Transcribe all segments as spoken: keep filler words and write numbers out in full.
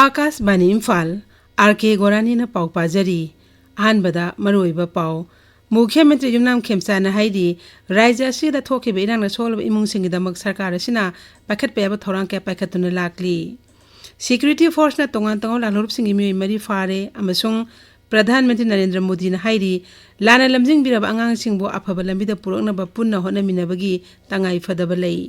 ꯑꯥꯀꯥꯁꯕꯥꯅꯤ Imphal, R ꯀꯦ ꯒꯣꯔꯥꯅꯤꯅ ꯄꯥꯎ ꯄꯥꯖꯔꯤ꯫ ꯑꯍꯥꯟꯕꯗ ꯃꯔꯨꯑꯣꯏꯕ ꯄꯥꯎ꯫ ꯃꯨꯈ꯭ꯌ ꯃꯟꯇ꯭ꯔꯤ ꯌꯨꯝꯅꯥꯝ ꯈꯦꯝꯆꯥꯅ ꯍꯥꯏꯔꯤ, ꯔꯥꯖ꯭ꯌ ꯑꯁꯤꯗ ꯊꯣꯛꯈꯤꯕ ꯏꯔꯥꯡꯅ ꯁꯣꯛꯂꯕ ꯏꯃꯨꯡꯁꯤꯡꯒꯤꯗꯃꯛ ꯁꯔꯀꯥꯔ ꯑꯁꯤꯅ ꯄꯥꯏꯈꯠꯄ ꯌꯥꯕ ꯊꯧꯔꯥꯡ ꯀꯌꯥ ꯄꯥꯏꯈꯠꯇꯨꯅ ꯂꯥꯛꯂꯤ꯫ ꯁꯦꯀ꯭ꯌꯨꯔꯤꯇꯤ ꯐꯣꯔꯁꯅ ꯇꯣꯉꯥꯟ ꯇꯣꯉꯥꯟꯕ ꯂꯥꯜꯍꯧꯂꯨꯞꯁꯤꯡꯒꯤ ꯃꯤꯑꯣꯏ ꯃꯔꯤ ꯐꯥꯔꯦ ꯑꯃꯁꯨꯡ ꯄ꯭ꯔꯙꯥꯟ ꯃꯟꯇ꯭ꯔꯤ ꯅꯔꯦꯟꯗ꯭ꯔ ꯃꯣꯗꯤꯅ ꯍꯥꯏꯔꯤ, ꯂꯥꯟꯅ ꯂꯝꯖꯤꯡꯕꯤꯔꯕ ꯑꯉꯥꯡꯁꯤꯡꯕꯨ ꯑꯐꯕ ꯂꯝꯕꯤꯗ ꯄꯨꯔꯛꯅꯕ ꯄꯨꯟꯅ ꯍꯣꯠꯅꯃꯤꯟꯅꯕꯒꯤ ꯇꯉꯥꯏ ꯐꯗꯕ ꯂꯩ꯫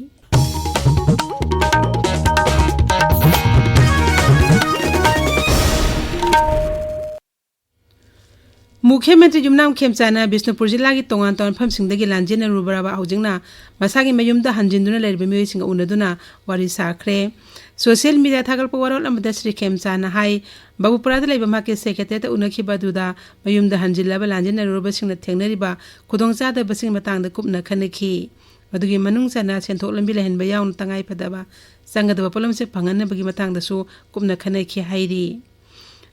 ꯃꯨꯈ꯭ꯌ ꯃꯟꯇ꯭ꯔꯤ ꯌꯨꯝꯅꯥꯝ ꯈꯦꯝꯆꯥꯅ ꯕꯤꯁꯅꯨꯄꯨꯔ ꯖꯤꯂꯥꯒꯤ ꯇꯣꯉꯥꯟ ꯇꯣꯉꯥꯟꯕ ꯃꯐꯝꯁꯤꯡꯗꯒꯤ ꯂꯥꯟꯖꯦꯟꯅꯔꯨꯕꯔꯕ ꯍꯧꯖꯤꯛꯅ ꯃꯁꯥꯒꯤ ꯃꯌꯨꯝꯗ ꯍꯟꯖꯤꯟꯗꯨꯅ ꯂꯩꯔꯤꯕ ꯃꯤꯑꯣꯏꯁꯤꯡꯒ ꯎꯅꯗꯨꯅ ꯋꯥꯔꯤ ꯁꯥꯈ꯭ꯔꯦ꯫ ꯁꯣꯁꯤꯌꯦꯜ ꯃꯤꯗꯤꯌꯥ ꯊꯥꯒꯠꯂꯛꯄ ꯋꯥꯔꯣꯜ ꯑꯃꯗ ꯁ꯭ꯔꯤ ꯈꯦꯝꯆꯥꯅ ꯍꯥꯏ, ꯕꯕꯨꯄꯨꯔꯥꯗ ꯂꯩꯕ ꯃꯍꯥꯛꯀꯤ ꯁꯦꯀ꯭ꯔꯦꯇꯔꯤꯌꯦꯠꯇ ꯎꯅꯈꯤꯕ ꯑꯗꯨꯗ ꯃꯌꯨꯝꯗ ꯍꯟꯖꯤꯜꯂꯕ ꯂꯥꯟꯖꯦꯟꯅꯔꯨꯔꯕꯁꯤꯡꯅ ꯊꯦꯡꯅꯔꯤꯕ ꯈꯨꯗꯣꯡꯆꯥꯗꯕꯁꯤꯡꯒꯤ ꯃꯇꯥꯡꯗ ꯀꯨꯞꯅ ꯈꯟꯅꯈꯤ꯫ ꯃꯗꯨꯒꯤ ꯃꯅꯨꯡ ꯆꯟꯅ ꯁꯦꯟꯊꯣꯛ ꯂꯝꯕꯤ ꯂꯩꯍꯟꯕ ꯌꯥꯎꯅ ꯇꯉꯥꯏ ꯐꯗꯕ ꯆꯪꯒꯗꯕ ꯄꯣꯠꯂꯝꯁꯤꯡ ꯐꯪꯍꯟꯅꯕꯒꯤ ꯃꯇꯥꯡꯗꯁꯨ ꯀꯨꯞꯅ ꯈꯟꯅꯈꯤ ꯍꯥꯏꯔꯤ꯫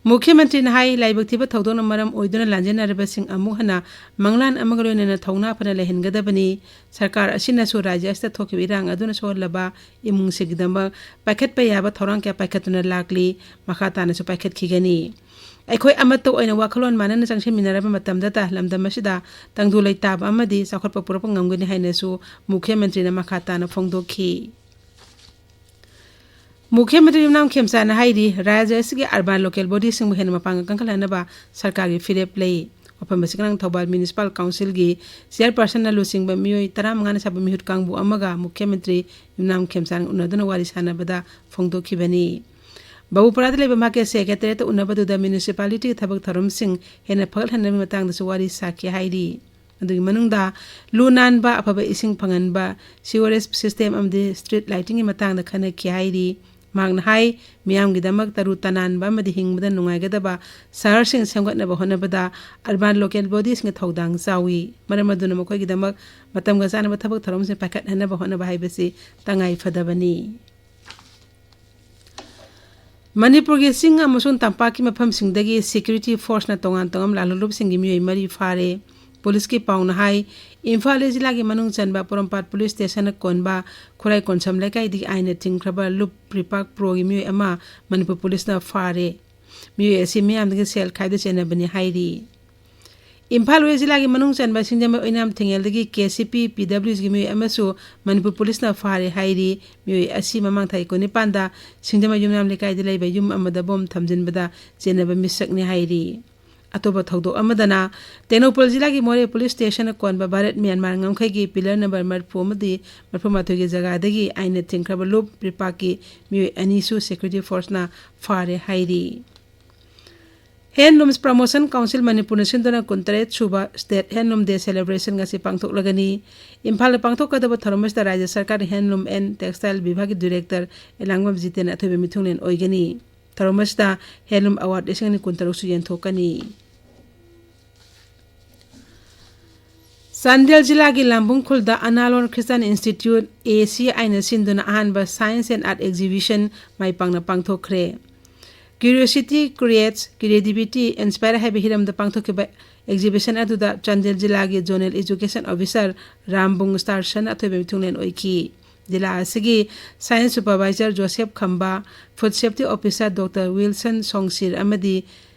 ꯃꯨꯈ꯭ꯌ ꯃꯟꯇ꯭ꯔꯤꯅ ꯍꯥꯏ, ꯂꯥꯏꯕꯛ ꯊꯤꯕ ꯊꯧꯗꯣꯛꯅ ꯃꯔꯝ ꯑꯣꯏꯗꯨꯅ ꯂꯥꯟꯖꯦꯟꯅꯔꯤꯕꯁꯤꯡ ꯑꯃꯨꯛ ꯍꯟꯅ ꯃꯪꯂꯥꯟ ꯑꯃꯒ ꯂꯣꯏꯅꯅ ꯊꯧꯅꯥ ꯐꯅ ꯂꯩꯍꯟꯒꯗꯕꯅꯤ꯫ ꯁꯔꯀꯥꯔ ꯑꯁꯤꯅꯁꯨ ꯔꯥꯖ꯭ꯌ ꯑꯁꯤꯗ ꯊꯣꯛꯈꯤꯕ ꯏꯔꯥꯡ ꯑꯗꯨꯅ ꯁꯣꯛꯍꯜꯂꯕ ꯏꯃꯨꯡꯁꯤꯡꯒꯤꯗꯃꯛ ꯄꯥꯏꯈꯠꯄ ꯌꯥꯕ ꯊꯧꯔꯥꯡ ꯀꯌꯥ ꯄꯥꯏꯈꯠꯇꯨꯅ ꯂꯥꯛꯂꯤ, ꯃꯈꯥ ꯇꯥꯅꯁꯨ ꯄꯥꯏꯈꯠꯈꯤꯒꯅꯤ꯫ ꯑꯩꯈꯣꯏ ꯑꯃꯠꯇ ꯑꯣꯏꯅ ꯋꯥꯈꯜꯂꯣꯟ ꯃꯥꯟꯅꯅ ꯆꯪꯁꯤꯟꯃꯤꯟꯅꯔꯕ ꯃꯇꯝꯗꯇ ꯂꯝꯗꯝ ꯑꯁꯤꯗ ꯇꯪꯗꯨ ꯂꯩꯇꯥꯕ ꯑꯃꯗꯤ ꯆꯥꯎꯈꯠꯄ ꯄꯨꯔꯛꯄ ꯉꯝꯒꯅꯤ ꯍꯥꯏꯅꯁꯨ ꯃꯨꯈ꯭ꯌ ꯃꯟꯇ꯭ꯔꯤꯅ ꯃꯈꯥ ꯇꯥꯅ ꯐꯣꯡꯗꯣꯛꯈꯤ꯫ ꯃꯨꯈ꯭ꯌ ꯃꯟꯇ꯭ꯔꯤ ꯌꯨꯝꯅꯥꯝ ꯈꯦꯝꯆꯥꯅ ꯍꯥꯏꯔꯤ, ꯔꯥꯖ꯭ꯌ ꯑꯁꯤꯒꯤ ꯑꯔꯕꯥꯟ ꯂꯣꯀꯦꯜ ꯕꯣꯗꯤꯁꯤꯡꯕꯨ ꯍꯦꯟꯅ ꯃꯄꯥꯡꯒꯜ ꯀꯟꯈꯠꯍꯟꯅꯕ ꯁꯔꯀꯥꯔꯒꯤ ꯐꯤꯔꯦꯞ ꯂꯩ꯫ ꯋꯥꯐꯝ ꯑꯁꯤꯒꯤ ꯉꯔꯥꯡ ꯊꯧꯕꯥꯜ ꯃ꯭ꯌꯨꯅꯤꯁꯤꯄꯥꯜ ꯀꯥꯎꯟꯁꯤꯜꯒꯤ ꯆꯤꯌꯔꯄꯔꯁꯟꯅ ꯂꯨꯆꯤꯡꯕ ꯃꯤꯑꯣꯏ ꯇꯔꯥꯃꯉꯥꯅ ꯁꯥꯕ ꯃꯤꯍꯨꯠ ꯀꯥꯡꯕꯨ ꯑꯃꯒ ꯃꯨꯈ꯭ꯌ ꯃꯟꯇ꯭ꯔꯤ ꯌꯨꯝꯅꯥꯝ ꯈꯦꯝꯆꯥꯟ ꯎꯅꯗꯨꯅ ꯋꯥꯔꯤ ꯁꯥꯟꯅꯕꯗ ꯐꯣꯡꯗꯣꯛꯈꯤꯕꯅꯤ꯫ ꯕꯕꯨꯄꯨꯔꯥꯗ ꯂꯩꯕ ꯃꯍꯥꯛꯀꯤ ꯁꯦꯀ꯭ꯔꯦꯇꯔꯤꯌꯦꯠꯇ ꯎꯅꯕꯗꯨꯗ ꯃ꯭ꯌꯨꯅꯤꯁꯤꯄꯥꯂꯤꯇꯤꯒꯤ ꯊꯕꯛ ꯊꯧꯔꯝꯁꯤꯡ ꯍꯦꯟꯅ ꯐꯒꯠꯍꯟꯅꯕꯒꯤ ꯃꯇꯥꯡꯗꯁꯨ ꯋꯥꯔꯤ ꯁꯥꯈꯤ ꯍꯥꯏꯔꯤ꯫ ꯑꯗꯨꯒꯤ ꯃꯅꯨꯡꯗ ꯂꯨ ꯅꯥꯟꯕ, ꯑꯐꯕ ꯏꯁꯤꯡ ꯐꯪꯍꯟꯕ, sewerage system ꯑꯃꯗꯤ street lightingꯒꯤ ꯃꯇꯥꯡꯗ ꯈꯟꯅꯈꯤ ꯍꯥꯏꯔꯤ꯫ ꯃꯍꯥꯛꯅ ꯍꯥꯏ, ꯃꯤꯌꯥꯝꯒꯤꯗꯃꯛ ꯇꯔꯨ ꯇꯅꯥꯟꯕ ꯑꯃꯗꯤ ꯍꯤꯡꯕꯗ ꯅꯨꯡꯉꯥꯏꯒꯗꯕ ꯁꯍꯔꯁꯤꯡ ꯁꯦꯝꯒꯠꯅꯕ ꯍꯣꯠꯅꯕꯗ urban local bodiesꯀꯤ ꯊꯧꯗꯥꯡ ꯆꯥꯎꯏ꯫ ꯃꯔꯝ ꯑꯗꯨꯅ ꯃꯈꯣꯏꯒꯤꯗꯃꯛ ꯃꯇꯝꯒ ꯆꯥꯟꯅꯕ ꯊꯕꯛ ꯊꯧꯔꯝꯁꯤꯡ ꯄꯥꯏꯈꯠꯍꯟꯅꯕ ꯍꯣꯠꯅꯕ ꯍꯥꯏꯕꯁꯤ ꯇꯉꯥꯏ ꯐꯗꯕꯅꯤ꯫ ꯃꯅꯤꯄꯨꯔꯒꯤ ꯆꯤꯡ ꯑꯃꯁꯨꯡ ꯇꯝꯄꯥꯛꯀꯤ ꯃꯐꯝꯁꯤꯡꯗꯒꯤ ꯁꯦꯀ꯭ꯌꯨꯔꯤꯇꯤ ꯐꯣꯔꯁꯅ ꯇꯣꯉꯥꯟ ꯇꯣꯉꯥꯟꯕ ꯂꯥꯜꯍꯧꯂꯨꯞꯁꯤꯡꯒꯤ ꯃꯤꯑꯣꯏ ꯃꯔꯤ ꯐꯥꯔꯦ꯫ ꯄꯨꯂꯤꯁꯀꯤ ꯄꯥꯎꯅ ꯍꯥꯏ, ꯏꯝꯐꯥꯜ ꯏꯁ ꯖꯤꯂꯥꯒꯤ ꯃꯅꯨꯡ ꯆꯟꯕ ꯄꯣꯔꯣꯝꯄꯥꯠ ꯄꯨꯂꯤꯁ ꯁ꯭ꯇꯦꯁꯟꯅ ꯀꯣꯟꯕ ꯈꯨꯔꯥꯏ ꯀꯣꯟꯁꯝ ꯂꯩꯀꯥꯏꯗꯒꯤ ꯑꯥꯏꯟꯅ ꯊꯤꯡꯈ꯭ꯔꯕ ꯂꯨꯞ ꯔꯤꯄꯥꯛ ꯄ꯭ꯔꯣꯒꯤ ꯃꯤꯑꯣꯏ ꯑꯃ ꯃꯅꯤꯄꯨꯔ ꯄꯨꯂꯤꯁꯅ ꯐꯥꯔꯦ꯫ ꯃꯤꯑꯣꯏ ꯑꯁꯤ ꯃꯤꯌꯥꯝꯗꯒꯤ ꯁꯦꯜ ꯈꯥꯏꯕꯗ ꯆꯦꯟꯅꯕꯅꯤ ꯍꯥꯏꯔꯤ꯫ ꯏꯝꯐꯥꯜ ꯋꯦꯁ ꯖꯤꯂꯥꯒꯤ ꯃꯅꯨꯡ ꯆꯟꯕ ꯁꯤꯡꯖꯃꯩ ꯑꯣꯏꯅꯥꯝ ꯊꯤꯡꯉꯦꯜꯗꯒꯤ ꯀꯦ ꯁꯤ ꯄꯤ ꯄꯤ ꯗꯕ꯭ꯂꯤꯎꯒꯤ ꯃꯤꯑꯣꯏ ꯑꯃꯁꯨ ꯃꯅꯤꯄꯨꯔ ꯄꯨꯂꯤꯁꯅ ꯐꯥꯔꯦ ꯍꯥꯏꯔꯤ꯫ ꯃꯤꯑꯣꯏ ꯑꯁꯤ ꯃꯃꯥꯡ ꯊꯥꯒꯤ ꯀꯨꯟꯅꯤꯄꯥꯟꯗ ꯁꯤꯡꯖꯃꯩ ꯌꯨꯝꯅꯥꯝ ꯂꯩꯀꯥꯏꯗ ꯂꯩꯕ ꯌꯨꯝ ꯑꯃꯗ ꯕꯣꯝ ꯊꯝꯖꯤꯟꯕꯗ ꯆꯦꯟꯅꯕ ꯃꯤꯁꯛꯅꯤ ꯍꯥꯏꯔꯤ꯫ ꯑꯇꯣꯞꯄ ꯊꯧꯗꯣꯛ ꯑꯃꯗꯅ, ꯇꯦꯡꯅꯧꯄꯜ ꯖꯤꯂꯥꯒꯤ ꯃꯣꯔꯦ ꯄꯨꯂꯤꯁ ꯁ꯭ꯇꯦꯁꯟꯅ ꯀꯣꯟꯕ ꯚꯥꯔꯠ ꯃ꯭ꯌꯥꯟꯃꯥꯔ ꯉꯝꯈꯩꯒꯤ ꯄꯤꯂꯔ ꯅꯝꯕꯔ ꯃꯔꯤꯐꯨ ꯑꯃꯗꯤ ꯃꯔꯤꯐꯨ ꯃꯥꯊꯣꯏꯒꯤ ꯖꯒꯥꯗꯒꯤ ꯑꯥꯏꯟꯅ ꯊꯤꯡꯈ꯭ꯔꯕ ꯂꯨꯞ ꯔꯤꯄꯥꯛꯀꯤ ꯃꯤꯑꯣꯏ ꯑꯅꯤꯁꯨ ꯁꯦꯀ꯭ꯌꯨꯔꯤꯇꯤ ꯐꯣꯔꯁꯅ ꯐꯥꯔꯦ ꯍꯥꯏꯔꯤ꯫ Handlooms Promotion Council ꯃꯅꯤꯄꯨꯔꯅ ꯁꯤꯟꯗꯨꯅ ꯀꯨꯟꯇꯔꯦꯠ ꯁꯨꯕ State Handloom Day celebration ꯉꯁꯤ ꯄꯥꯡꯊꯣꯛꯂꯒꯅꯤ꯫ ꯏꯝꯐꯥꯜꯗ ꯄꯥꯡꯊꯣꯛꯀꯗꯕ ꯊꯧꯔꯝ ꯑꯁꯤꯗ ꯔꯥꯖ꯭ꯌ ꯁꯔꯀꯥꯔꯒꯤ Handloom and Textile ꯕꯤꯚꯥꯒꯒꯤ ꯗꯤꯔꯦꯛꯇꯔ ꯑꯦꯂꯥꯡꯕꯝ ꯖꯤꯇꯦꯟ ꯑꯊꯣꯏꯕ ꯃꯤꯊꯨꯡꯂꯦꯟ ꯑꯣꯏꯒꯅꯤ꯫ ꯊꯧꯔꯝ ꯑꯁꯤꯗ ꯍꯦꯟꯂꯨꯝ ꯑꯦꯋꯥꯔꯗ ꯂꯤꯁꯤꯡ ꯑꯅꯤ ꯀꯨꯟꯇꯔꯨꯛꯁꯨ ꯌꯦꯟꯊꯣꯛꯀꯅꯤ꯫ ꯆꯥꯟꯗꯦꯜ ꯖꯤꯂꯥꯒꯤ ꯂꯥꯝꯕꯨꯡ ꯈꯨꯜꯗ ꯑꯅꯥꯂꯣꯟ ꯈ꯭ꯔꯤꯁꯇꯥꯟ ꯏꯟꯁꯇꯤꯇ꯭ꯌꯨꯠ, ꯑꯦ ꯁꯤ ꯑꯥꯏꯅ ꯁꯤꯟꯗꯨꯅ ꯑꯍꯥꯟꯕ Science and Art Exhibition ꯃꯥꯏ ꯄꯥꯛꯅ ꯄꯥꯡꯊꯣꯛꯈ꯭ꯔꯦ꯫ Curiosity creates creativity inspire ꯍꯥꯏꯕ ꯍꯤꯔꯝꯗ ꯄꯥꯡꯊꯣꯛꯈꯤꯕ exhibition ꯑꯗꯨꯗ ꯆꯥꯟꯗꯦꯜ ꯖꯤꯂꯥꯒꯤ Zonal Education Officer ꯔꯥꯝꯕꯨꯡ ꯁ꯭ꯇꯥꯔꯁꯟ ꯑꯊꯣꯏꯕ ꯃꯤꯊꯨꯡꯂꯦꯟ ꯑꯣꯏꯈꯤ꯫ ꯖꯤꯂꯥ ꯑꯁꯤꯒꯤ Science Supervisor Joseph Khamba, Food Safety Officer doctor Wilson Songsir ꯑꯃꯗꯤ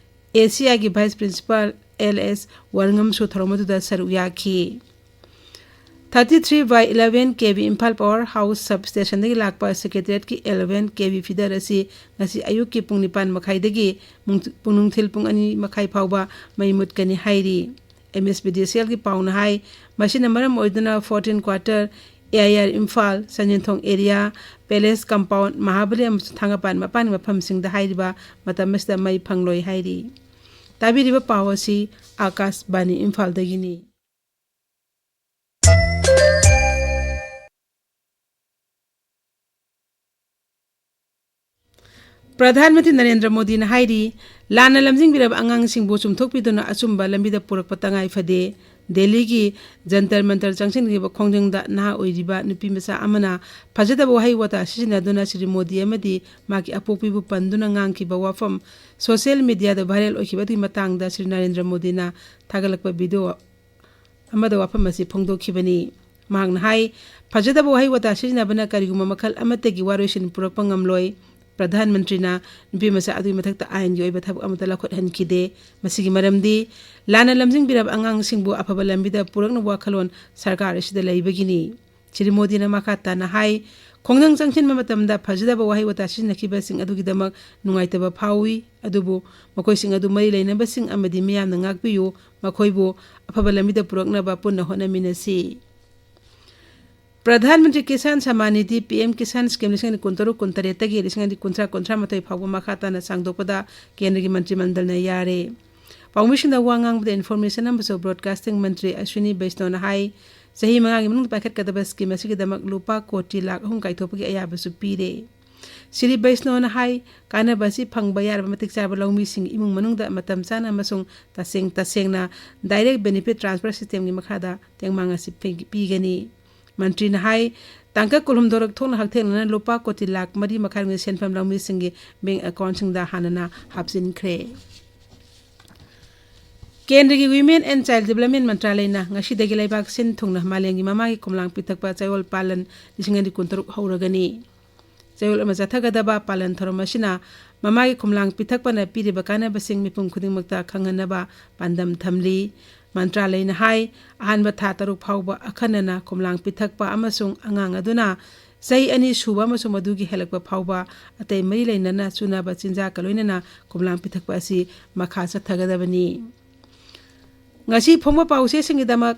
ꯑꯦ ꯁꯤ ꯑꯥꯏꯒꯤ Vice Principal ꯑꯦꯜ ꯑꯦꯁ ꯋꯥꯔꯉꯝꯁꯨ ꯊꯧꯔꯝ ꯑꯗꯨꯗ ꯁꯔꯨꯛ ꯌꯥꯈꯤ꯫ Thirty three by eleven K V Imphal Power House Sub Stationꯗꯒꯤ ꯂꯥꯛꯄ Secretariatꯀꯤ eleven K V feeder ꯑꯁꯤ ꯉꯁꯤ ꯑꯌꯨꯛꯀꯤ ꯄꯨꯡ ꯅꯤꯄꯥꯟ ꯃꯈꯥꯏꯗꯒꯤ ꯃꯨꯡ-, ꯄꯨꯡ ꯅꯨꯡꯊꯤꯜ ꯄꯨꯡ ꯑꯅꯤ ꯃꯈꯥꯏ ꯐꯥꯎꯕ ꯃꯩ ꯃꯨꯠꯀꯅꯤ ꯍꯥꯏꯔꯤ꯫ M S P D C Lꯒꯤ ꯄꯥꯎꯅ ꯍꯥꯏ, ꯃꯁꯤꯅ ꯃꯔꯝ ꯑꯣꯏꯗꯨꯅ fourteen quarter, A I R Imphal, ꯁꯟꯖꯦꯟꯊꯣꯡ area, Palace Compound, ꯃꯍꯥꯕꯂꯤ ꯑꯃꯁꯨꯡ ꯊꯥꯡꯒꯄꯥꯟ ꯃꯄꯥꯟꯒꯤ ꯃꯐꯝꯁꯤꯡꯗ ꯍꯥꯏꯔꯤꯕ ꯃꯇꯝ ꯑꯁꯤꯗ ꯃꯩ ꯐꯪꯂꯣꯏ ꯍꯥꯏꯔꯤ꯫ ꯇꯥꯕꯤꯔꯤꯕ ꯄꯥꯎ ꯑꯁꯤ ꯑꯥꯀꯥꯁꯕꯥꯅꯤ ꯏꯝꯐꯥꯜꯗꯒꯤꯅꯤ꯫ ꯄ꯭ꯔꯙꯥꯟ ꯃꯟꯇ꯭ꯔꯤ ꯅꯔꯦꯟꯗ꯭ꯔ ꯃꯣꯗꯤꯅ ꯍꯥꯏꯔꯤ, ꯂꯥꯟꯅ ꯂꯝꯖꯤꯡꯕꯤꯔꯕ ꯑꯉꯥꯡꯁꯤꯡꯕꯨ ꯆꯨꯝꯊꯣꯛꯄꯤꯗꯨꯅ ꯑꯆꯨꯝꯕ ꯂꯝꯕꯤꯗ ꯄꯨꯔꯛꯄ ꯇꯉꯥꯏ ꯐꯗꯦ꯫ ꯗꯦꯜꯂꯤꯒꯤ ꯖꯟꯇꯔ ꯃꯟꯇꯔ ꯆꯪꯁꯤꯟꯈꯤꯕ ꯈꯣꯡꯖꯪꯗ ꯅꯍꯥ ꯑꯣꯏꯔꯤꯕ ꯅꯨꯄꯤ ꯃꯆꯥ ꯑꯃꯅ ꯐꯖꯗꯕ ꯋꯥꯍꯩ ꯋꯥꯇꯥ ꯁꯤꯖꯤꯟꯅꯗꯨꯅ ꯁ꯭ꯔꯤ ꯃꯣꯗꯤ ꯑꯃꯗꯤ ꯃꯍꯥꯛꯀꯤ ꯑꯄꯣꯛꯄꯤꯕꯨ ꯄꯟꯗꯨꯅ ꯉꯥꯡꯈꯤꯕ ꯋꯥꯐꯝ social mediaꯗ viral ꯑꯣꯏꯈꯤꯕ ꯑꯗꯨꯒꯤ ꯃꯇꯥꯡꯗ ꯁ꯭ꯔꯤ ꯅꯔꯦꯟꯗ꯭ꯔ ꯃꯣꯗꯤꯅ ꯊꯥꯒꯠꯂꯛꯄ video ꯑꯃꯗ ꯋꯥꯐꯝ ꯑꯁꯤ ꯐꯣꯡꯗꯣꯛꯈꯤꯕꯅꯤ꯫ ꯃꯍꯥꯛꯅ ꯍꯥꯏ, ꯐꯖꯗꯕ ꯋꯥꯍꯩ ꯋꯥꯇꯥ ꯁꯤꯖꯤꯟꯅꯕꯅ ꯀꯔꯤꯒꯨꯝꯕ ꯃꯈꯜ ꯑꯃꯠꯇꯒꯤ ꯋꯥꯔꯣꯏꯁꯤꯟ ꯄꯨꯔꯛꯄ ꯉꯝꯂꯣꯏ꯫ ꯄ꯭ꯔꯙꯥꯟ ꯃꯟꯇ꯭ꯔꯤꯅ ꯅꯨꯄꯤꯃꯆꯥ ꯑꯗꯨꯒꯤ ꯃꯊꯛꯇ ꯑꯥꯏꯟꯒꯤ ꯑꯣꯏꯕ ꯊꯕꯛ ꯑꯃꯠꯇ ꯂꯧꯈꯠꯍꯟꯈꯤꯗꯦ꯫ ꯃꯁꯤꯒꯤ ꯃꯔꯝꯗꯤ ꯂꯥꯟꯅ ꯂꯝꯖꯤꯡꯕꯤꯔꯕ ꯑꯉꯥꯡꯁꯤꯡꯕꯨ ꯑꯐꯕ ꯂꯝꯕꯤꯗ ꯄꯨꯔꯛꯅꯕ ꯋꯥꯈꯜꯂꯣꯟ ꯁꯔꯀꯥꯔ ꯑꯁꯤꯗ ꯂꯩꯕꯒꯤꯅꯤ꯫ ꯁ꯭ꯔꯤ ꯃꯣꯗꯤꯅ ꯃꯈꯥ ꯇꯥꯅ ꯍꯥꯏ, ꯈꯣꯡꯖꯪ ꯆꯪꯁꯤꯟꯕ ꯃꯇꯝꯗ ꯐꯖꯗꯕ ꯋꯥꯍꯩ ꯋꯥꯇꯥ ꯁꯤꯖꯤꯟꯅꯈꯤꯕꯁꯤꯡ ꯑꯗꯨꯒꯤꯗꯃꯛ ꯅꯨꯡꯉꯥꯏꯇꯕ ꯐꯥꯎꯏ, ꯑꯗꯨꯕꯨ ꯃꯈꯣꯏꯁꯤꯡ ꯑꯗꯨ ꯃꯔꯤ ꯂꯩꯅꯕꯁꯤꯡ ꯑꯃꯗꯤ ꯃꯤꯌꯥꯝꯅ ꯉꯥꯛꯄꯤꯌꯨ, ꯃꯈꯣꯏꯕꯨ ꯑꯐꯕ ꯂꯝꯕꯤꯗ ꯄꯨꯔꯛꯅꯕ ꯄꯨꯟꯅ ꯍꯣꯠꯅꯃꯤꯟꯅꯁꯤ꯫ Pradhan Mantri Kisan Samman Nidhi, P M Kisan scheme ꯂꯤꯁꯤꯡ ꯑꯅꯤ ꯀꯨꯟꯇꯔꯨꯛ ꯀꯨꯟꯇꯔꯦꯠꯇꯒꯤ ꯂꯤꯁꯤꯡ ꯑꯅꯤ ꯀꯨꯟꯊ꯭ꯔꯥ ꯀꯨꯟꯊ꯭ꯔꯥ ꯃꯥꯊꯣꯏ ꯐꯥꯎꯕ ꯃꯈꯥ ꯇꯥꯅ ꯁꯥꯡꯗꯣꯛꯄꯗ ꯀꯦꯟꯗ꯭ꯔꯒꯤ ꯃꯟꯇ꯭ꯔꯤ ꯃꯟꯗꯜꯅ ꯌꯥꯔꯦ꯫ ꯄꯥꯎꯃꯤꯁꯤꯡꯗ ꯋꯥ ꯉꯥꯡꯕꯗ ꯏꯟꯐꯣꯔꯃꯦꯁꯟ ꯑꯃꯁꯨꯡ ꯕ꯭ꯔꯣꯗꯀꯥꯁꯇꯤꯡ ꯃꯟꯇ꯭ꯔꯤ ꯑꯁ꯭ꯋꯤꯅꯤ ꯕꯩꯁꯅꯣꯅ ꯍꯥꯏ, ꯆꯍꯤ ꯃꯉꯥꯒꯤ ꯃꯅꯨꯡꯗ ꯄꯥꯏꯈꯠꯀꯗꯕ ꯁ꯭ꯀꯤꯝ ꯑꯁꯤꯒꯤꯗꯃꯛ ꯂꯨꯄꯥ ꯀꯣꯇꯤ ꯂꯥꯈ ꯑꯍꯨꯝ ꯀꯥꯏꯊꯣꯛꯄꯒꯤ ꯑꯌꯥꯕꯁꯨ ꯄꯤꯔꯦ꯫ ꯁ꯭ꯔꯤ ꯕꯩꯁꯅꯣꯅ ꯍꯥꯏ, ꯀꯥꯟꯅꯕ ꯑꯁꯤ ꯐꯪꯕ ꯌꯥꯔꯕ ꯃꯇꯤꯛ ꯆꯥꯕ ꯂꯧꯃꯤꯁꯤꯡꯒꯤ ꯏꯃꯨꯡ ꯃꯅꯨꯡꯗ ꯃꯇꯝ ꯆꯥꯅ ꯑꯃꯁꯨꯡ ꯇꯁꯦꯡ ꯇꯁꯦꯡꯅ direct benefit transfer system ꯒꯤ ꯃꯈꯥꯗ ꯇꯦꯡꯃꯥꯡ ꯑꯁꯤ ꯄꯤ-, ꯄꯤꯒꯅꯤ꯫ ꯃꯟꯇ꯭ꯔꯤꯅ ꯍꯥꯏ, ꯇꯥꯡꯀꯛ ꯀꯨꯟꯍꯨꯝꯗꯣꯏꯔꯛ ꯊꯣꯛꯅ ꯍꯛꯊꯦꯡꯅꯅ ꯂꯨꯄꯥ ꯀꯣꯇꯤ ꯂꯥꯈ ꯃꯔꯤ ꯃꯈꯥꯏꯒꯤ ꯁꯦꯟꯐꯝ ꯂꯧꯃꯤꯁꯤꯡꯒꯤ ꯕꯦꯡ ꯑꯦꯀꯥꯎꯟꯁꯤꯡꯗ ꯍꯥꯟꯅꯅ ꯍꯥꯞꯆꯤꯟꯈ꯭ꯔꯦ꯫ ꯀꯦꯟꯗ꯭ꯔꯒꯤ Women and Child Development ꯃꯟꯇ꯭ꯔꯥꯂꯌꯅ ꯉꯁꯤꯗꯒꯤ ꯂꯩꯕꯥꯛ ꯁꯤꯟ ꯊꯨꯡꯅ ꯃꯥꯂꯦꯝꯒꯤ ꯃꯃꯥꯒꯤ ꯈꯣꯝꯂꯥꯡ ꯄꯤꯊꯛꯄ ꯆꯌꯣꯜ ꯄꯥꯂꯟ ꯂꯤꯁꯤꯡ ꯑꯅꯤ ꯀꯨꯟꯇꯔꯨꯛ ꯍꯧꯔꯒꯅꯤ꯫ ꯆꯌꯣꯜ ꯑꯃ ꯆꯠꯊꯒꯗꯕ ꯄꯥꯂꯟ ꯊꯧꯔꯝ ꯑꯁꯤꯅ ꯃꯃꯥꯒꯤ ꯈꯣꯝꯂꯥꯡ ꯄꯤꯊꯛꯄꯅ ꯄꯤꯔꯤꯕ ꯀꯥꯟꯅꯕꯁꯤꯡ ꯃꯤꯄꯨꯝ ꯈꯨꯗꯤꯡꯃꯛꯇ ꯈꯪꯍꯟꯅꯕ ꯄꯥꯟꯗꯝ ꯊꯝꯂꯤ꯫ ꯃꯟꯇ꯭ꯔꯥꯂꯌꯅ ꯍꯥꯏ, ꯑꯍꯥꯟꯕ ꯊꯥ ꯇꯔꯨꯛ ꯐꯥꯎꯕ ꯑꯈꯟꯅꯅ ꯈꯣꯝꯂꯥꯡ ꯄꯤꯊꯛꯄ ꯑꯃꯁꯨꯡ ꯑꯉꯥꯡ ꯑꯗꯨꯅ ꯆꯍꯤ ꯑꯅꯤ ꯁꯨꯕ ꯑꯃꯁꯨꯡ ꯃꯗꯨꯒꯤ ꯍꯦꯜꯂꯛꯄ ꯐꯥꯎꯕ ꯑꯇꯩ ꯃꯔꯤ ꯂꯩꯅꯅ ꯆꯨꯅꯕ ꯆꯤꯟꯖꯥꯛꯀ ꯂꯣꯏꯅꯅ ꯈꯣꯝꯂꯥꯡ ꯄꯤꯊꯛꯄ ꯑꯁꯤ ꯃꯈꯥ ꯆꯠꯊꯒꯗꯕꯅꯤ꯫ ꯉꯁꯤ ꯐꯣꯡꯕ ꯄꯥꯎꯆꯦꯁꯤꯡꯒꯤꯗꯃꯛ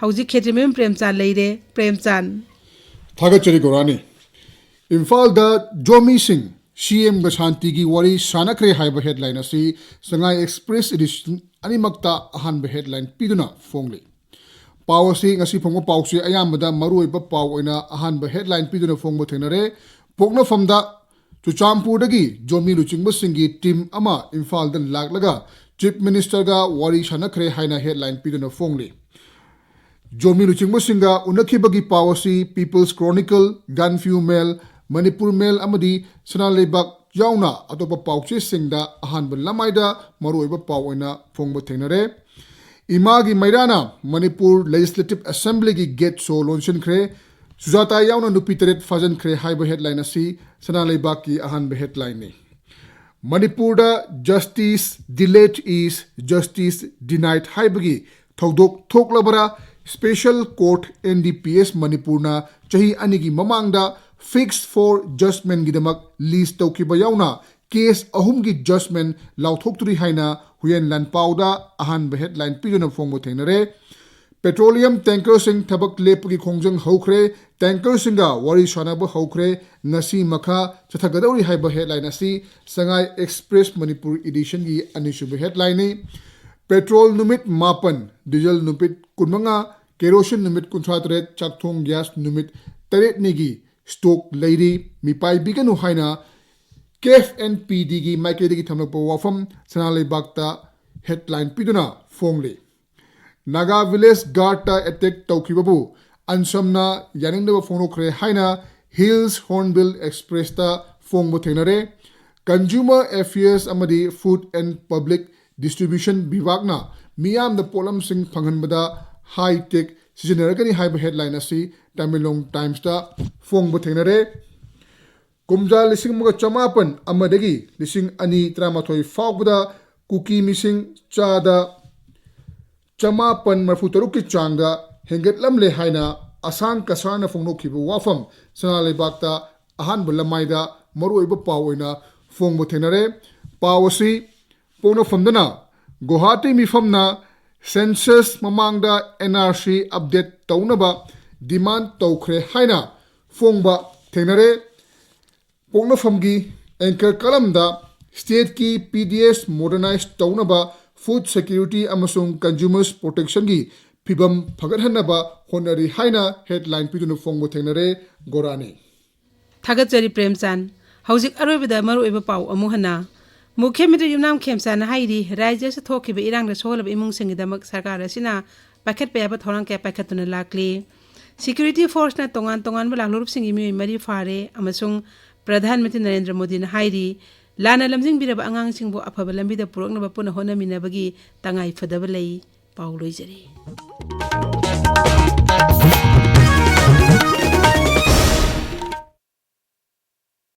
ꯍꯧꯖꯤꯛ ꯈꯦꯇ꯭ꯔꯤꯃꯌꯨꯝ ꯄ꯭ꯔꯦꯝꯆꯥꯟ ꯂꯩꯔꯦ꯫ ꯄ꯭ꯔꯦꯝꯆꯥꯟ꯫ ꯊꯥꯒꯠꯆꯔꯤ ꯒꯣꯔꯥꯅꯤ꯫ ꯏꯝꯐꯥꯜꯗ ꯖꯣꯃꯤꯁꯤꯡ ꯁꯤ ꯑꯦꯝꯒ ꯁꯥꯟꯇꯤꯒꯤ ꯋꯥꯔꯤ ꯁꯥꯟꯅꯈ꯭ꯔꯦ ꯍꯥꯏꯕ headline ꯑꯁꯤ ꯁꯉꯥꯏ Express edition ꯑꯅꯤꯃꯛꯇ ꯑꯍꯥꯟꯕ headline ꯄꯤꯗꯨꯅ ꯐꯣꯡꯂꯤ꯫ ꯄꯥꯎ ꯑꯁꯤ ꯉꯁꯤ ꯐꯣꯡꯕ ꯄꯥꯎꯆꯦ ꯑꯌꯥꯝꯕꯗ ꯃꯔꯨꯑꯣꯏꯕ ꯄꯥꯎ ꯑꯣꯏꯅ ꯑꯍꯥꯟꯕ headline ꯄꯤꯗꯨꯅ ꯐꯣꯡꯕ ꯊꯦꯡꯅꯔꯦ꯫ ꯄꯣꯛꯅꯐꯝꯗ ꯆꯨꯔꯆꯥꯟꯄꯨꯔꯗꯒꯤ ꯖꯣꯃꯤ ꯂꯨꯆꯤꯡꯕꯁꯤꯡꯒꯤ team ꯑꯃ ꯏꯝꯐꯥꯜꯗ ꯂꯥꯛꯂꯒ Chief Ministerꯒ ꯋꯥꯔꯤ ꯁꯥꯟꯅꯈ꯭ꯔꯦ ꯍꯥꯏꯅ headline ꯄꯤꯗꯨꯅ ꯐꯣꯡꯂꯤ꯫ ꯖꯣꯃꯤ ꯂꯨꯆꯤꯡꯕꯁꯤꯡꯒ ꯎꯅꯈꯤꯕꯒꯤ ꯄꯥꯎ ꯑꯁꯤ People's Chronicle, ꯒꯥꯟꯐꯤꯌꯨ ꯃꯦꯜ, ꯃꯅꯤꯄꯨꯔ ꯃꯦꯜ ꯑꯃꯗꯤ ꯁꯅꯥ ꯂꯩꯕꯥꯛ ꯌꯥꯎꯅ ꯑꯇꯣꯞꯄ ꯄꯥꯎꯆꯦꯁꯤꯡꯗ ꯑꯍꯥꯟꯕ ꯂꯃꯥꯏꯗ ꯃꯔꯨꯑꯣꯏꯕ ꯄꯥꯎ ꯑꯣꯏꯅ ꯐꯣꯡꯕ ꯊꯦꯡꯅꯔꯦ꯫ ꯏꯃꯥꯒꯤ ꯃꯩꯔꯥꯅ ꯃꯅꯤꯄꯨꯔ Legislative Assemblyꯒꯤ gate show ꯂꯣꯟꯁꯤꯟꯈ꯭ꯔꯦ꯫ ꯁꯨꯖꯥꯇꯥ ꯌꯥꯎꯅ ꯅꯨꯄꯤ ꯇꯔꯦꯠ ꯐꯥꯖꯤꯟꯈ꯭ꯔꯦ ꯍꯥꯏꯕ headline ꯑꯁꯤ ꯁꯅꯥ ꯂꯩꯕꯥꯛꯀꯤ ꯑꯍꯥꯟꯕ headlineꯅꯤ꯫ ꯃꯅꯤꯄꯨꯔꯗ justice delayed is justice denied ꯍꯥꯏꯕꯒꯤ ꯊꯧꯗꯣꯛ ꯊꯣꯛꯂꯕꯔꯥ? Special Court NDPS ꯃꯅꯤꯄꯨꯔꯅ ꯆꯍꯤ ꯑꯅꯤꯒꯤ ꯃꯃꯥꯡꯗ fixed for judgmentꯒꯤꯗꯃꯛ list ꯇꯧꯈꯤꯕ ꯌꯥꯎꯅ case ꯑꯍꯨꯝꯒꯤ judgment ꯂꯥꯎꯊꯣꯛꯇ꯭ꯔꯤ ꯍꯥꯏꯅ ꯍꯨꯌꯦꯟ ꯂꯥꯟꯄꯥꯎꯗ ꯑꯍꯥꯟꯕ headline ꯄꯤꯗꯨꯅ ꯐꯣꯡꯕ ꯊꯦꯡꯅꯔꯦ꯫ Petroleum tankerꯁꯤꯡ ꯊꯕꯛ ꯂꯦꯞꯄꯒꯤ ꯈꯣꯡꯖꯪ ꯍꯧꯈ꯭ꯔꯦ꯫ Tankerꯁꯤꯡꯒ ꯋꯥꯔꯤ ꯁꯥꯟꯅꯕ ꯍꯧꯈ꯭ꯔꯦ꯫ ꯉꯁꯤ ꯃꯈꯥ ꯆꯠꯊꯒꯗꯧꯔꯤ ꯍꯥꯏꯕ headline ꯑꯁꯤ ꯁꯉꯥꯏ Express ꯃꯅꯤꯄꯨꯔ editionꯒꯤ ꯑꯅꯤꯁꯨꯕ headlineꯅꯤ꯫ Petrol ꯅꯨꯃꯤꯠ ꯃꯥꯄꯟ, diesel ꯅꯨꯃꯤꯠ ꯀꯨꯟꯃꯉꯥ, kerosene ꯅꯨꯃꯤꯠ ꯀꯨꯟꯊ꯭ꯔꯥ ꯇꯔꯦꯠ, ꯆꯥꯛꯊꯣꯡ gas ꯅꯨꯃꯤꯠ ꯇꯔꯦꯠꯅꯤꯒꯤ stock ꯂꯩꯔꯤ꯫ ꯃꯤꯄꯥꯏꯕꯤꯒꯅꯨ ꯍꯥꯏꯅ KFNPDꯒꯤ ꯃꯥꯏꯀꯩꯗꯒꯤ ꯊꯝꯂꯛꯄ ꯋꯥꯐꯝ ꯁꯅꯥ ꯂꯩꯕꯥꯛꯇ headline ꯄꯤꯗꯨꯅ ꯐꯣꯡꯂꯤ꯫ Naga village guardꯇ attack ꯇꯧꯈꯤꯕꯕꯨ ꯑꯟꯁꯝꯅ ꯌꯥꯅꯤꯡꯗꯕ ꯐꯣꯡꯗꯣꯛꯈ꯭ꯔꯦ ꯍꯥꯏꯅ Hills Hornbill Expressꯇ ꯐꯣꯡꯕ ꯊꯦꯡꯅꯔꯦ꯫ Consumer Affairs ꯑꯃꯗꯤ Food and Public Distribution ꯕꯤꯚꯥꯒꯅ ꯃꯤꯌꯥꯝꯗ ꯄꯣꯠꯂꯝꯁꯤꯡ ꯐꯪꯍꯟꯕꯗ high tech ꯁꯤꯖꯤꯟꯅꯔꯒꯅꯤ ꯍꯥꯏꯕ headline ꯑꯁꯤ Tamenglong Timesꯇ ꯐꯣꯡꯕ ꯊꯦꯡꯅꯔꯦ꯫ ꯀꯨꯝꯖꯥ ꯂꯤꯁꯤꯡ ꯑꯃꯒ ꯆꯃꯥꯄꯟ ꯑꯃꯗꯒꯤ ꯂꯤꯁꯤꯡ ꯑꯅꯤ ꯇꯔꯥꯃꯥꯊꯣꯏ ꯐꯥꯎꯕꯗ ꯀꯨꯀꯤ ꯃꯤꯁꯤꯡ ꯆꯥꯗ ꯆꯃꯥꯄꯟ ꯃꯔꯤꯐꯨ ꯇꯔꯨꯛꯀꯤ ꯆꯥꯡꯗ ꯍꯦꯟꯒꯠꯂꯝꯂꯦ ꯍꯥꯏꯅ ꯑꯁꯥꯡ ꯀꯁꯥꯔꯅ ꯐꯣꯡꯗꯣꯛꯈꯤꯕ ꯋꯥꯐꯝ ꯁꯅꯥ ꯂꯩꯕꯥꯛꯇ ꯑꯍꯥꯟꯕ ꯂꯃꯥꯏꯗ ꯃꯔꯨꯑꯣꯏꯕ ꯄꯥꯎ ꯑꯣꯏꯅ ꯐꯣꯡꯕ ꯊꯦꯡꯅꯔꯦ꯫ ꯄꯥꯎ ꯑꯁꯤ ꯄꯣꯛꯅꯐꯝꯗꯅ ꯒꯨꯋꯥꯍꯥꯇꯤ ꯃꯤꯐꯝꯅ census ꯃꯃꯥꯡꯗ NRC update ꯇꯧꯅꯕ demand ꯇꯧꯈ꯭ꯔꯦ ꯍꯥꯏꯅ ꯐꯣꯡꯕ ꯊꯦꯡꯅꯔꯦ꯫ ꯄꯣꯛꯅꯐꯝꯒꯤ anchor columnꯗ stateꯀꯤ PDS modernize ꯇꯧꯅꯕ food security ꯑꯃꯁꯨꯡ consumers protectionꯒꯤ ꯐꯤꯕꯝ ꯐꯒꯠꯍꯟꯅꯕ ꯍꯣꯠꯅꯔꯤ ꯍꯥꯏꯅ headline ꯄꯤꯗꯨꯅ ꯐꯣꯡꯕ ꯊꯦꯡꯅꯔꯦ꯫ ꯒꯣꯔꯥꯅꯤ꯫ ꯊꯥꯒꯠꯆꯔꯤ ꯄ꯭ꯔꯦꯝꯆꯥꯟ꯫ ꯍꯧꯖꯤꯛ ꯑꯔꯣꯏꯕꯗ ꯃꯔꯨꯑꯣꯏꯕ ꯄꯥꯎ ꯑꯃꯨꯛ ꯍꯟꯅ꯫ ꯃꯨꯈ꯭ꯌ ꯃꯟꯇ꯭ꯔꯤ ꯌꯨꯝꯅꯥꯝ ꯈꯦꯝꯆꯥꯟꯅ ꯍꯥꯏꯔꯤ, ꯔꯥꯖ꯭ꯌ ꯑꯁꯤꯗ ꯊꯣꯛꯈꯤꯕ ꯏꯔꯥꯡꯗ ꯁꯣꯛꯍꯜꯂꯕ ꯏꯃꯨꯡꯁꯤꯡꯒꯤꯗꯃꯛ ꯁꯔꯀꯥꯔ ꯑꯁꯤꯅ ꯄꯥꯏꯈꯠꯄ ꯌꯥꯕ ꯊꯧꯔꯥꯡ ꯀꯌꯥ ꯄꯥꯏꯈꯠꯇꯨꯅ ꯂꯥꯛꯂꯤ꯫ Security forceꯅ ꯇꯣꯉꯥꯟ ꯇꯣꯉꯥꯟꯕ ꯂꯥꯜꯍꯧꯔꯤꯕꯁꯤꯡꯒꯤ ꯃꯤꯑꯣꯏ ꯃꯔꯤ ꯐꯥꯔꯦ ꯑꯃꯁꯨꯡ ꯄ꯭ꯔꯙꯥꯟ ꯃꯟꯇ꯭ꯔꯤ ꯅꯔꯦꯟꯗ꯭ꯔ ꯃꯣꯗꯤꯅ ꯍꯥꯏꯔꯤ, ꯂꯥꯟꯅ ꯂꯝꯖꯤꯡꯕꯤꯔꯕ ꯑꯉꯥꯡꯁꯤꯡꯕꯨ ꯑꯐꯕ ꯂꯝꯕꯤꯗ ꯄꯨꯔꯛꯅꯕ ꯄꯨꯟꯅ ꯍꯣꯠꯅꯃꯤꯟꯅꯕꯒꯤ ꯇꯉꯥꯏ ꯐꯗꯕ ꯂꯩ꯫ ꯄꯥꯎ ꯂꯣꯏꯖꯔꯦ꯫